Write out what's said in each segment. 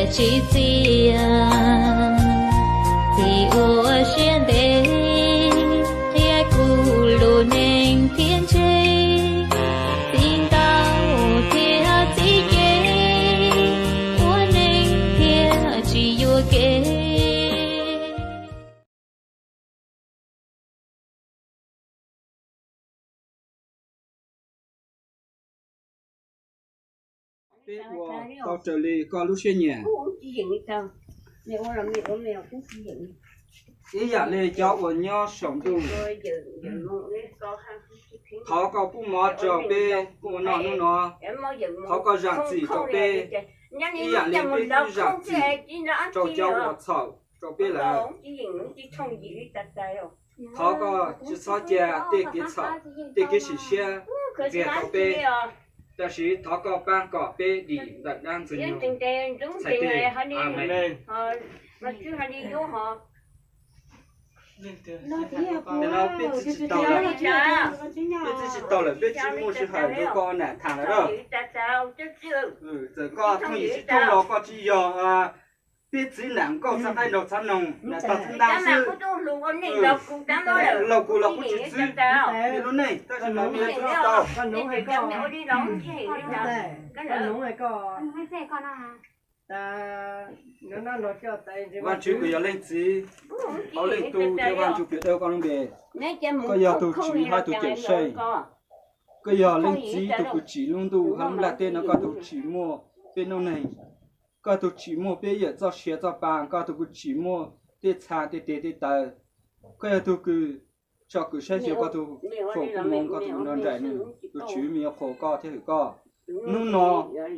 Tsis txias, txiv ua siab ntev, qhia kuv lub neej thiab ntshe, txiv ntau thiab txiv ces, ua neej thiaj tsis yuam kev. Peb ua tau raws li koj lub siab nyiam. Ib yam li cov uas nyob saum ntuj, thov koj pub mov rau peb ua noj hnub no. Thov koj zam txim rau peb, ib yam li peb twb zam txim rau cov uas txhaum rau peb lawm. Thov koj tsis txhob cia tej kev txhaum, tej kev sim siab ntiag tau peb, tab sis thov koj pab kom peb dim ntawm dab ntxwg nyoog txhais tes. Amees. Peb txib tsis tau lawm, peb txib tsis tau lawm, peb tsis muaj sij hawm rau koj nam tham lawm. Txawm koj thooj yim sib thooj los koj tsis yog peb txiv nam nkauj txhab qaib nraug txhab noog nam tog txhab ntaj xwb. Laus kuv los kuv tsis txwv nej lub neej, tab sis mas me txwv tsis tau. Vaajtswv kws yog Leej Txiv, hauv Leej Tub thiab Vaaj Ntsuj Plig dawb huv koj lub npe. Koj yog tus Tswv hab tus Cawm Seej. Koj yog Leej Txiv tus kws tsim lub ntuj hab lub nplaj teb no, koj tus kws tsim muaj peb noob neeg, koj tus kws tsim muaj peb yawm txoj sia txoj pa, koj tus kws tsim muaj tej txha tej tes tej taw. Koj yog tus kws tsom kwm saib xyuas koj tus foom koob hmoov, koj tus nrog nraim nws. Tus Tswv, me nyuam qhuav koj thiab hwm koj. Hnub no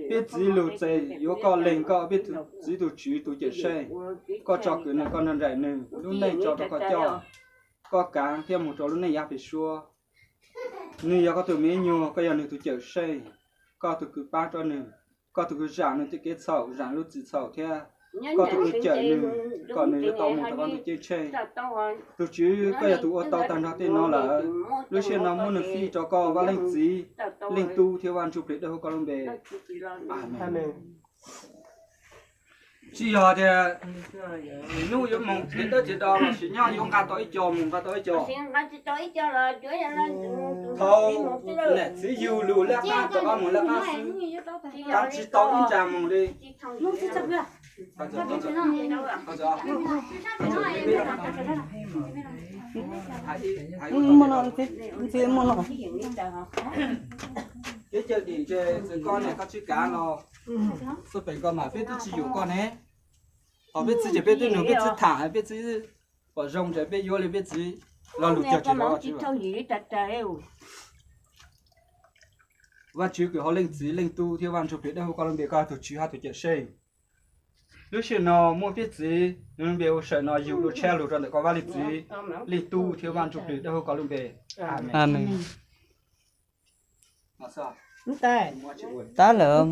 peb txiv lug txais yuav koj, lees koj, peb txiv tus Tswv tus Cawm Seej. Koj tsom kwm nws, koj nrog nraim nws, lub neej tso rau koj coj. Koj kaav thiab moog rau lub neej yav pem suab. Nws yog koj tus me nyuam, koj yog nws tus Cawm Seej. Koj tus kws paab rua nws, koj tus kws zaam nws tej kev txhaum, zaam lub txim txhaum thiab koj tus kws cawm nws kom nws yuav tau moog rua koj ntuj ceeb tsheej. Tus Tswv, koj yog tus ua tau taag nrho tej no lawm. Lub sij hawm no muab nws fij rua koj, Vaaj Leej Txiv, Leej Tub thiab Vaaj Ntsuj Plig dawb huv koj lub npe. Amees. Tsis yog tias hnub yuav moog txiav dawb txiav do lossis nyob yuav nqa tau ib co moog nqa tau ib co. Thaus nam txiv yug lug laj qab rov qab moog laj qab xwb, kaav tsis tau ib nra moog li. Peb cawm dim ntse txwv koj ne, koj tsis kaav los xub peem koj mas peb twb tsis yuam koj ne. Hos peb txiv ces peb twb nug peb txiv tham, peb txiv pom zoo ces peb yuav li peb txiv lo lug cog tseg rau koj. Vaajtswv kws hauv Leej Txiv, Leej Tub thiab Vaaj Ntsuj Plig dawb huv koj lub npe, koj yog tus Tswv hab tus Cawm Seej. Lub sij hawm no muaj peb txiv nws lub npe ua sawm no yug lub tshab lug rua ntawm koj Vaaj Leej Txiv, Leej Tub thiab Vaaj Ntsuj Plig dawb huv koj lub npe. Amees. Tab lawm.